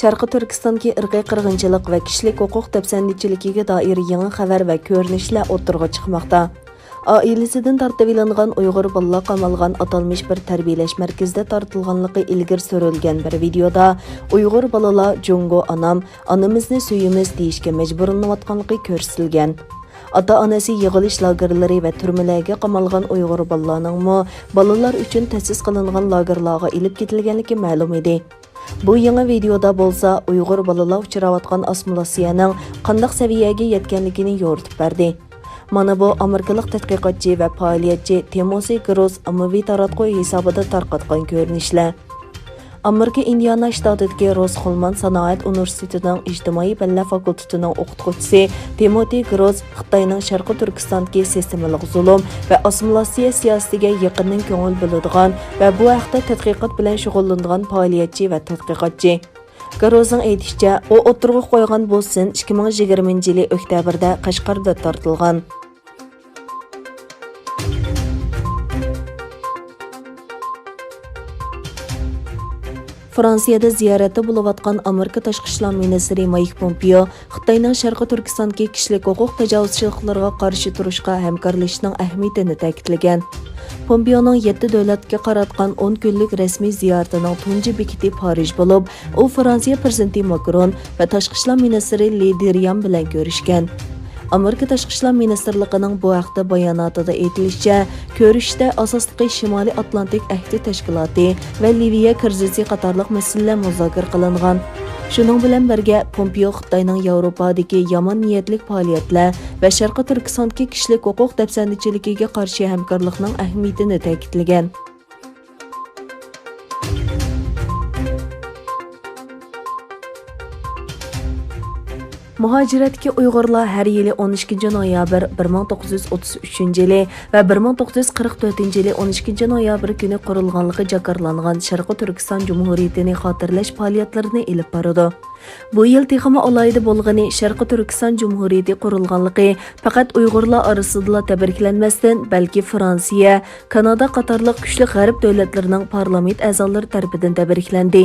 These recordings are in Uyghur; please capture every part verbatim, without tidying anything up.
شەرقىي تۈركىستاندىكى ئىرقىي قىرغىنچىلىق ۋە كىشىلىك ھوقۇق دەپسەندىچىلىكىگە دائىر يېڭى خەۋەر ۋە كۆرۈنۈشلەر ئوتتۇرىغا چىقماقتا. ئائىلىسىدىن تارتىۋېلىنغان ئۇيغۇر بالىلار قامالغان ئاتالمىش بىر تەربىيەلەش مەركىزىدە تارتىلغانلىقى ئىلگىرى سۈرۈلگەن بىر ۋىدېيودا ئۇيغۇر بالىلار جۇڭگو ئانام، ئانىمىزنى سۆيىمىز دېيىشكە مەجبۇرلىنىۋاتقانلىقى كۆرسىتىلگەن. ئاتا-ئانىسى يىغىلىش لاگېرلىرى ۋە تۈرمىلەرگە قامالغان ئۇيغۇر بالىلارنىڭمۇ بالىلار ئۈچۈن تەسىس قىلىنغان لاگېرلارغا ئېلىپ كېتىلگەنلىكى مەلۇم ئىدى. بۇ يېڭى ۋىدېيودا بولسا ئۇيغۇر بالىلار ئۇچراۋاتقان ئاسسىمىلياتسىيەنىڭ قانداق سەۋىيەگە يەتكەنلىكىنى يورۇتۇپ بەردى. مانا بۇ ئامېرىكىلىق تەتقىقاتچى ۋە پائالىيەتچى تىموسى گروس ئاممىۋى تاراتقۇ ھېسابىدا تارقاتقان كۆرۈنۈشلەر. ئامېرىكا ئىندىئانا شتاتىدىكى روس خولمان سانائەت ئۇنىۋېرسىتېتىنىڭ ئىجتىمائىي پەنلەر فاكۇلتېتىنىڭ ئوقۇتقۇچىسى تىموتى گروس خىتاينىڭ شەرقىي تۈركىستاندىكى سىستېمىلىق زۇلۇم ۋە ئاسسىمىلياتسىيە سىياسىتىگە يېقىندىن كۆڭۈل بۆلىدىغان ۋە بۇ ھەقتە تەتقىقات بىلەن شۇغۇللىنىدىغان پائالىيەتچى ۋە تەتقىقاتچى. گروزنىڭ ئېيتىشىچە، ئۇ ئوتتۇرىغا قويغان بۇ سىن ئىككى مىڭ يىگىرمىنچى يىلى ئۆكتەبىردە قەشقەردە تارتىلغان. فرانسىيەدە زىيارەتتە بولۇۋاتقان ئامېرىكا تاشقى ئىشلار مىنىستىرى مايك پومپېئو خىتاينىڭ شەرقىي تۈركىستاندىكى كىشىلىك ھوقۇق تاجاۋۇزچىلىقلىرىغا قارشى تۇرۇشقا ھەمكارلىشىشنىڭ ئەھمىيىتىنى تەكىتلىگەن. پومپېئونىڭ يەتتە دۆلەتكە قاراتقان ئون كۈنلۈك رەسمىي زىيارىتىنىڭ تۇنجى بېكىتى پارىژ بولۇپ، ئۇ فرانسىيە پىرېزىدېنتى ماكرون ۋە تاشقى ئىشلار مىنىستىرى لى دريان بىلەن كۆرۈشكەن. ئامېرىكا تاشقى ئىشلار مىنىستىرلىقىنىڭ بۇ ھەقتە باياناتىدا ئېيتىلىشىچە، كۆرۈشۈشتە ئاساسلىقى شىمالىي ئاتلانتىك ئەھدى تەشكىلاتى ۋە لىۋىيە كىرىزىسى قاتارلىق مەسىلىلەر مۇزاكىرە قىلىنغان. شۇنىڭ بىلەن بىرگە، پومپېئو خىتاينىڭ ياۋروپادىكى يامان نىيەتلىك پائالىيەتلەر ۋە شەرقىي تۈركىستاندىكى كىشىلىك ھوقۇق دەپسەندىچىلىكىگە قارشى ھەمكارلىقنىڭ ئەھمىيىتىنى تەكىتلىگەن. مۇھاجىرەتتىكى ئۇيغۇرلار ھەر يىلى ئون ئىككىنچى نويابىر بىر مىڭ توققۇز يۈز ئوتتۇز ئۈچىنچى يىلى ۋە بىر مىڭ توققۇز يۈز قىرىق تۆتىنچى يىلى ئون ئىككىنچى نويابىر كۈنى قۇرۇلغانلىقى جاكارلانغان شەرقىي تۈركىستان جۇمھۇرىيىتىنى خاتىرىلەش پائالىيەتلىرىنى ئېلىپ بارىدۇ. بۇ يىل تېخىمۇ ئالاھىدە بولغىنى، شەرقىي تۈركىستان جۇمھۇرىيىتى قۇرۇلغانلىقى پەقەت ئۇيغۇرلار ئارىسىدىلا تەبرىكلەنمەستىن، بەلكى فرانسىيە، كانادا قاتارلىق كۈچلۈك غەرب دۆلەتلىرىنىڭ پارلامېنت ئەزالىرى تەرىپىدىن تەبرىكلەندى.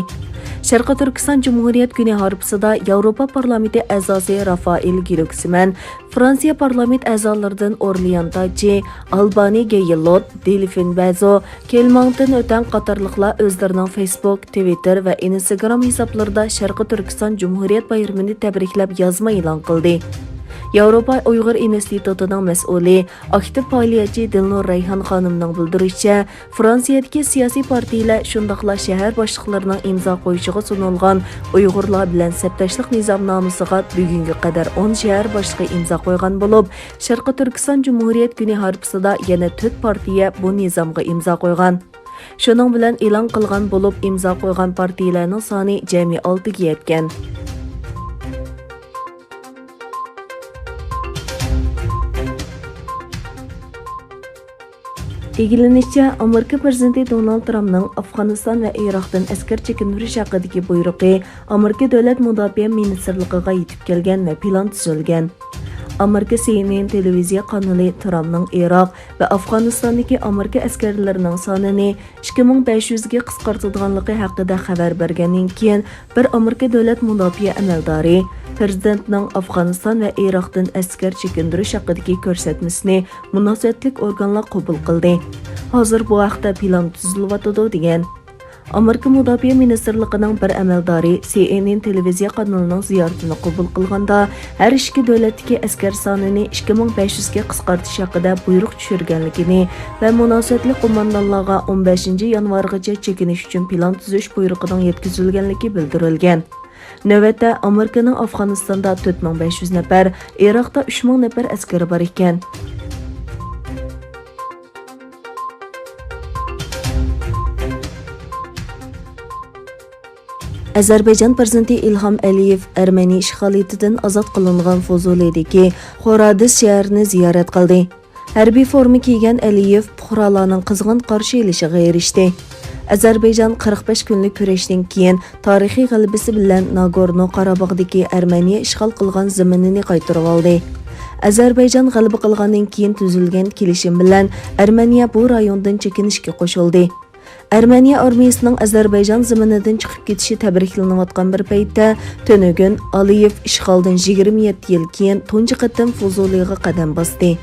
شەرقىي تۈركىستان جۇمھۇرىيەت كۈنى ھارپىسىدا ياۋروپا پارلامېنتى ئەزاسى رافائېل گرۇكسمەن، فرانسىيە پارلامېنت ئەزالىرىدىن ئورليان تاچى، ئالبانى گېيلوت، دېلفىن بەزو، كىلماڭتىن ئۆتەڭ قاتارلىقلار ئۆزلىرىنىڭ فېيسبۇك، تىۋىتتېر ۋە ئىنستاگرام ھېسابلىرىدا شەرقىي تۈركىستان جۇمھۇرىيەت بايرىمىنى تەبرىكلەپ يازما ئېلان قىلدى. ياۋروپا ئۇيغۇر ئىنستىتۇتىنىڭ مەسئۇلى، ئاكتىپ پائالىيەتچى دىلنۇر رەيھان خانىمنىڭ بىلدۈرۈشىچە، فرانسىيەدىكى سىياسىي پارتىيەلەر، شۇنداقلا شەھەر باشلىقلىرىنىڭ ئىمزا قويۇشىغا سۇنۇلغان ئۇيغۇرلار بىلەن سەپداشلىق نىزامنامىسىغا بۈگۈنگە قەدەر ئون شەھەر باشلىقى ئىمزا قويغان بولۇپ، شەرقىي تۈركىستان جۇمھۇرىيەت كۈنى ھارپىسىدا يەنە تۆت پارتىيە بۇ نىزامغا ئىمزا قويغان. شۇنىڭ بىلەن ئېلان قىلغان بولۇپ، ئىمزا قويغان پارتىيەلەرنىڭ سانى جەمئىي ئالتىگە يەتكەن. ئىگىلىنىشىچە، ئامېرىكا پىرېزىدېنتى دونالد ترامپنىڭ ئافغانىستان ۋە ئىراقتىن ئەسكەر چېكىندۈرۈش ھەققىدىكى بۇيرۇقى ئامېرىكا دۆلەت مۇداپىئە مىنىستىرلىقىغا يېتىپ كەلگەن ۋە پىلان تۈزۈلگەن. ئامېرىكا سى ئېن ئېن تېلېۋىزىيە قانىلى ترامپنىڭ ئىراق ۋە ئافغانىستاندىكى ئامېرىكا ئەسكەرلىرىنىڭ سانىنى ئىككى مىڭ بەش يۈزگە قىسقارتىدىغانلىقى ھەققىدە خەۋەر بەرگەندىن كېيىن، بىر ئامېرىكا دۆلەت مۇداپىئە ئەمەلدارى پىرېزىدېنتنىڭ ئافغانىستان ۋە ئىراقتىن ئەسكەر چېكىندۈرۈش ھەققىدىكى كۆرسەتمىسىنى مۇناسىۋەتلىك ئورگانلار قوبۇل قىلدى. ھازىر بۇ ھەقتە پىلان تۈزۈلۈۋاتىدۇ، دېگەن. ئامېرىكا مۇداپىئە مىنىستىرلىقىنىڭ بىر ئەمەلدارى سى ئېن ئېن تېلېۋىزىيە قانىلىنىڭ زىيارىتىنى قوبۇل قىلغاندا، ھەر ئىككى دۆلەتتىكى ئەسكەر سانىنى ئىككى مىڭ بەش يۈزگە قىسقارتىش ھەققىدە بۇيرۇق چۈشۈرگەنلىكىنى ۋە مۇناسىۋەتلىك قوماندانلارغا ئون بەشىنچى يانۋارغىچە چېكىنىش ئۈچۈن پىلان تۈزۈش بۇيرۇقىنىڭ يەتكۈزۈلگەنلىكى بىلدۈرۈلگەن. نۆۋەتتە ئامېرىكىنىڭ ئافغانىستاندا تۆت مىڭ بەش يۈز نەپەر، ئىراقتا ئۈچ مىڭ نەپەر ئەسكىرى بار ئىكەن. ئەزەربەيجان پىرېزىدېنتى ئىلھام ئەلىيېۋ ئەرمەنىي ئىشغالىيىتىدىن ئازاد قىلىنغان فۇزۇلىدىكى خورادىس شەھىرىنى زىيارەت قىلدى. ھەربىي فورما كىيگەن ئەلىيېۋ پۇقرالارنىڭ قىزغىن قارشى ئېلىشىغا ئېرىشتى. ئەزەربەيجان قىرىق بەش كۈنلۈك كۈرەشتىن كېيىن تارىخىي غەلىبىسى بىلەن ناگورنو قاراباغدىكى ئەرمەنىيە ئىشغال قىلغان زېمىنىنى قايتۇرۇۋالدى. ئەزەربەيجان غەلىبە قىلغاندىن كېيىن تۈزۈلگەن كېلىشىم بىلەن ئەرمەنىيە بۇ رايوندىن چېكىنىشكە قوشۇلدى. ئەرمېنىيە ئارمىيىسىنىڭ ئەزەربەيجان زېمىنىدىن چىقىپ كېتىشى تەبرىكلىنىۋاتقان بىر پەيتتە، تۈنۈگۈن ئالىيېۋ ئىشغالدىن يىگىرمە يەتتە يىل كېيىن تۇنجى قېتىم فۇزۇلىغا قەدەم باستى.